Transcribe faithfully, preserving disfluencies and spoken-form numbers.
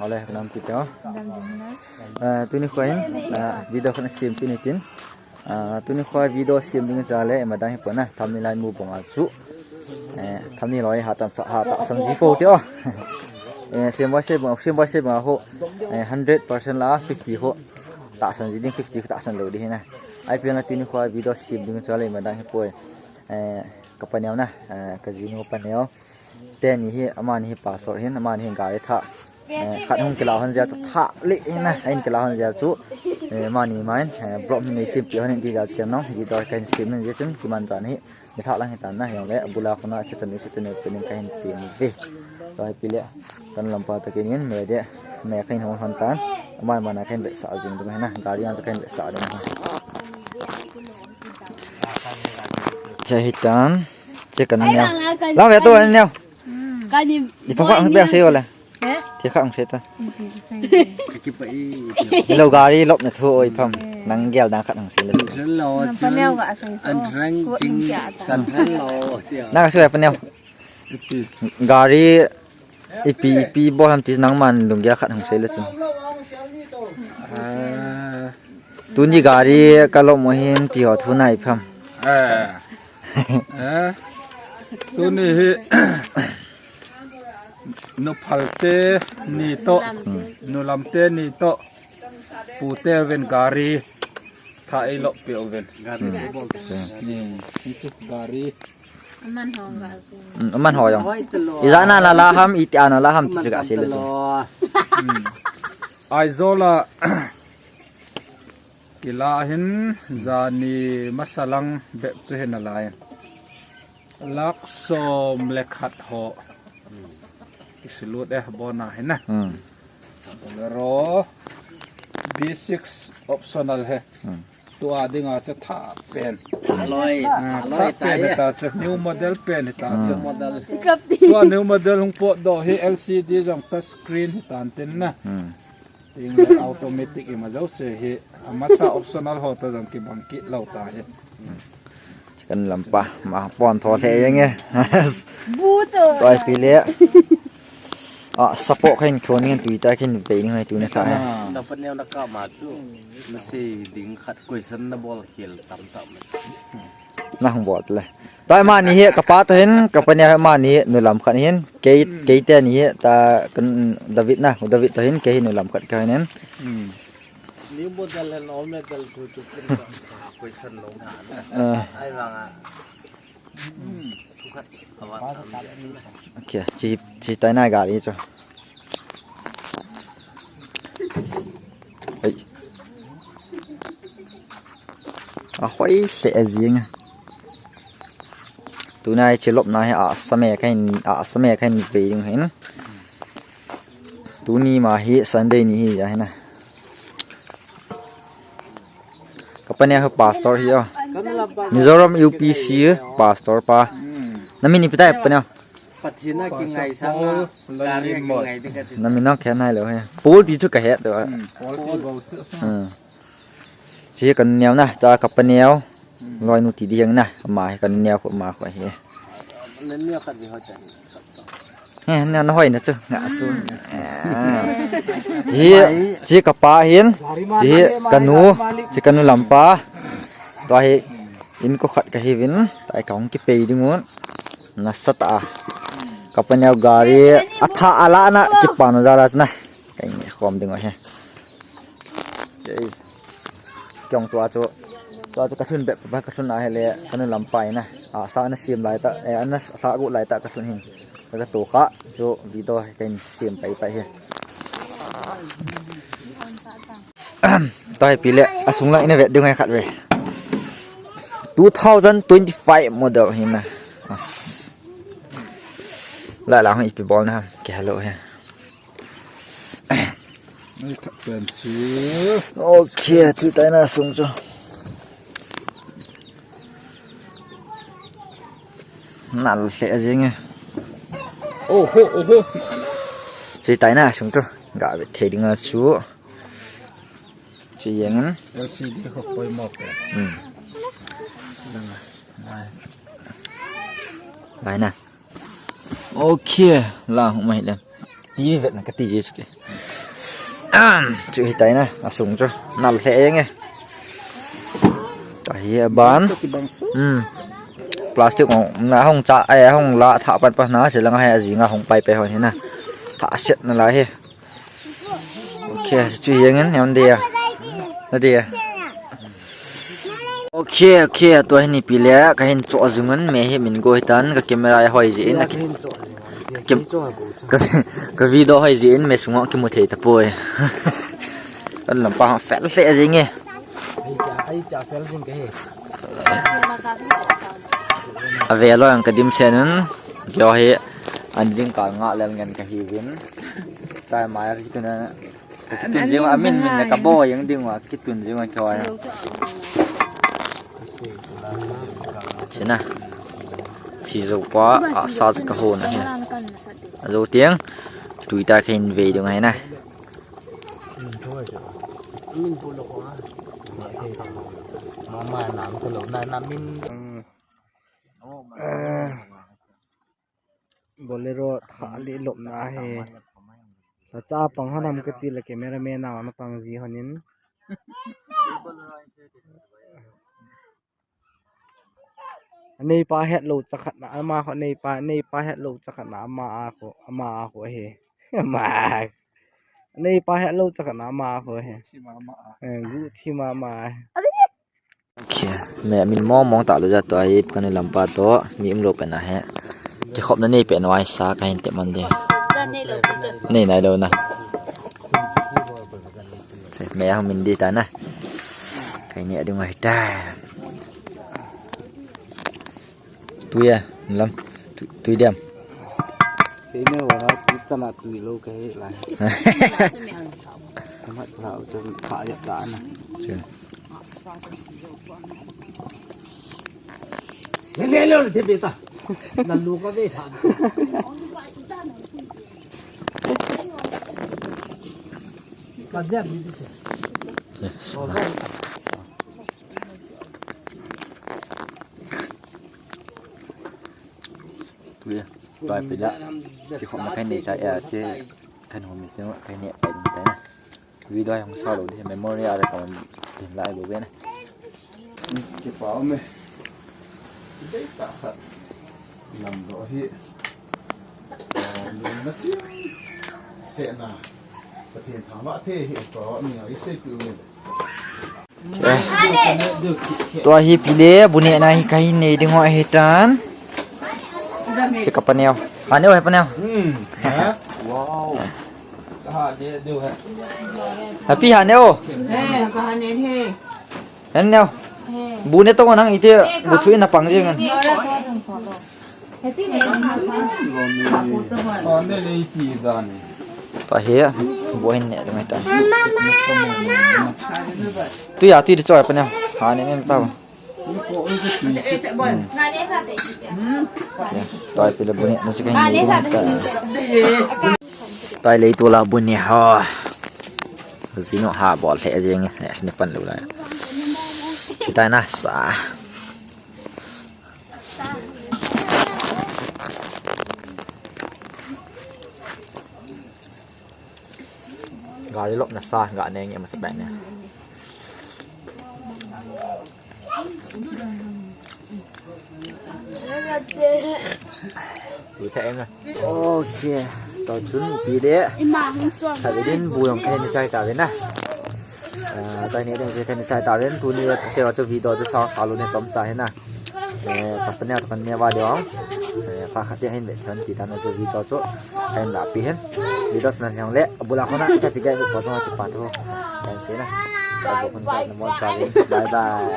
Ole, kanam kit ho. Tuni kho hin video khat sem tin tin. Tuni kho video sem ding cha le, imadang hi pon na, thumbnail a imu bang a chu. Thumbnail loi ha tan sa ha ta san ji po ti o. Sem boi se bang, sem boi se bang ho. Hundred percent la fifty ho. Ta san ji ding, fifty ho ta san lo ding hi na. Ai pi na tuni kho video sem ding cha le, imadang hi poi. Ka paneo na, ka jinu paneo. Teni hi, amani hi pastor hin, amani hi gari tha. Khat hung kila hon jia chu tha le hin na, ahin kila hon jia chu. Amani main, vlog min nei sem pi hon in ti jia chu ken nong, video kahin sem min jia chun, kiman chan hi. Ni tha lang hi tan na, hiong le, abula kona, che chan ni se tene, tene kahin ti ni ve. Tua hi pi le, kan lampa ta kinin, me de, me kahin hon hon tan. Amai mana kahin ve sa jing ding hi na, gari an kahin ve sa ding hi. Che hi tan. Che kan neo. Lang ve to neo. Kani. Di pa pa be se wala. Eh? Ti kha ang se ta. Lo gari lop na thu oi pam. Nang gel dang khat ang se le. Lo. An rang jing kan lo. Na ka su pa neo. Gari ipi ipi bol ham ti nang man lung gel khat ang se le chu. Tuni gari ka lop mo hin ti ho thu nai pam. Eh. Tuni hi nuphalte ni to, nulamte ni to, pute uvin gari tha eilop pe uvin. Gari. Aman ho jong. Ijat na la ham, iti ana la ham ti chu ka se le chu. Aizawl a kila hin jani masa lang bep chu hin alai. Lak som le khat ho. Kisilut eh bona hin na. Bolero B six optional he. Tua dinga chu tha pen. Aloi, aloi ta pen ta chu new model pen ta chu. Model. Tua new model hung pot do hi L C D jong touch screen hi tan tin na. Tin le automatic ima jouse hi, amasa optional ho ta jong kibang kit lou ta hi. Kan lampa, ma pon tho le jeng e. Bu chu. Toi pi le. A, support khain khon ngen tui ta khin ve ning hai tu ne sa. Na pa neo na ka ma chu. Na se ding khat question na bol khel tam tam. Na hung bol le. Tua amani hi ka pa toh hin, ka pa neo amani hi nulam khat hin, kei, kei teni hi ta kan David na, David toh hin, kei hi nulam khat ka hin. New model and old model tu tu pun ka question lo na. Ai vang a. Thu khat ka va tam. Okay, chi, chi tai na gari chu. Hei. A hoi se a jing. Tunai chilop na hi a same kain, a same kain ve ding hin. Tuni ma hi Sunday ni hi ja hin na. Ka pa neo hi pastor hi o. Mizoram U P C pastor pa. Na min ipi tai pa neo? Pathen a kingaisang a, gari a kingai ding ka ti. Na min nang khen nai lou he. Paul ti chu ka het lou. Paul ti bou chu. Chi kan neo na, cha ka pa neo. Loi nu ti ding na, ama hi kan neo khu ma khu hi. Na neo khat ni ho ta. He, na, na hoi na chu, nga su. Chi, chi ka pa hin, chi ka nu, chi ka nu lampa. Tua hi, in ko khat ka hi vin, tai ka hung kipei ding un. Nasa ta a. Ka pa neo gari a tha a la na kipan u ja la chu na. Ka in khom ding u he. Kei. Kiong tua chu. Tua chu ka thun bep pa ka thun a he le ka nu lampa in a. A sa na sim lai ta. Eh, ana sa gu lai ta ka thun hin. Ka ka to kha chu video ka in sim pai pai he. Tua hi pi le, a sung lang in a vet ding ngai khat ve. Two thousand twenty-five model hi na. As. La la hoi pi bol na ham. Ke hello he. Ni khat pen chu. Okay, chi tai na sung chu. Nal hle a jing e. Oho, oho. Chi tai na sung chu. Ga vet thei ding a chu. Chi jeng in. L C D ho poimo pe. Hmm. Dang a. Nai. Lai na. Okay, la hung mai le. Ivet na kati ji chu ke. Am, chu hitai na, asung chu. Nal lheh jeng e. Tahi aban. Hmm. Plastic ong, na hung cha, eh, hung la tha pat pa na, se langa he ajing a hung pai pe ho hi na. Tha set na la he. Okay, chu hi jeng in, hon dia. Na dia. Okay, okay, tua hi ni pi le, kahin cho jung in, me hi min go hitan, ka camera a hoi ji in, ka, ka, ka video hoi ji in, me sunga kimu thei tapoi. Kan lam pa fel lheh jeng e. Ave lou ang ka dim sen in, kio hi, an ding ka nga lel ngen ka hi vin. Tai mai ka kitun na. Ka kitun jing a min min le ka bo jeng ding a, kitun jing a kio a. Sina. Si jo pa, a sa ka ho na hi. A jo tiang, tui ta khin ve ding a hi na. Mama nam ko lo na, na min. Bolero tha le lop na he. Sa cha pang hanam ka ti le cameraman na na pang ji hanin. Anei pa het lo chakhat na ama kho, anei pa, anei pa het lo chakhat na ama a kho, ama a kho he. Ama. Anei pa het lo chakhat na ama a kho he. Eh, gu thi mama. Okay. Me min mong mong ta lu ja to ai kan lam pa to mi um lo pe na he. Ki khop na nei pe no ai sa ka hin te man de. Nei nai lo na. Se me a min di ta na. Kai ni adung ai ta. Tui a, lam, tui, tui diam. Kei ne wala tui chana tui lo ka he lai. Kamat pha u chun pha ya ta na. Sure. Ne ne lo le te be ta. Na lu ka be ta. Ka diam ni se. Yes. Tui a, tui a pila. Ki khom na kai nei cha ya che kan hom ni te kai nei pai ni ta na. Video hong sa lo ni memory a re ka man tin lai bo be na. Ki pa me. Dei ta sa. Lam do hi. Lung na chi. Se na. Pathen thangvah thei hi ko ni ngai sei pi u ni. Tua hi pi le, bu nehna hi kahin nei ding u ahi tan. Se ka paneo. Ha neo he paneo. Hmm. Ha? Wow. Ka ha de de he. Happy ha neo. He, ka ha ne he. Hen neo. He. Bu ne tong nang ite bu thui na pang jing an. Happy ne. Ka ne le ti da ne. Pa he, bu hin ne mai ta. Tui a, tui de choi paneo. Ha ne ne ta ba. Tui a pi le bu nehna si kahin nei ding u ta. Tai lei tu la bu ne ha. Jinu ha bol he jing e, sine pan lo la. Chutai na sa. Gari lop na sa, ga ne nge masa pai ne. Tui thei em na. Okay. To chun pi de. Ima hung chuang. Sa de din bu jong kahin chai ta ve na. Ah, tai ni ding kahin chai ta ve. Tuni se wa chu video chu sa sa lu ne tom cha he na. Eh, ka paneo ka ne va de ong. Eh, pa khat te hin ve thon ti ta na chu video chu. Kahin la pi hin. Video na jong le. Bula khona cha chi ga ko jong ti pa tho. Kan se na. Ka bu khun ka na mo cha ve. Bye bye.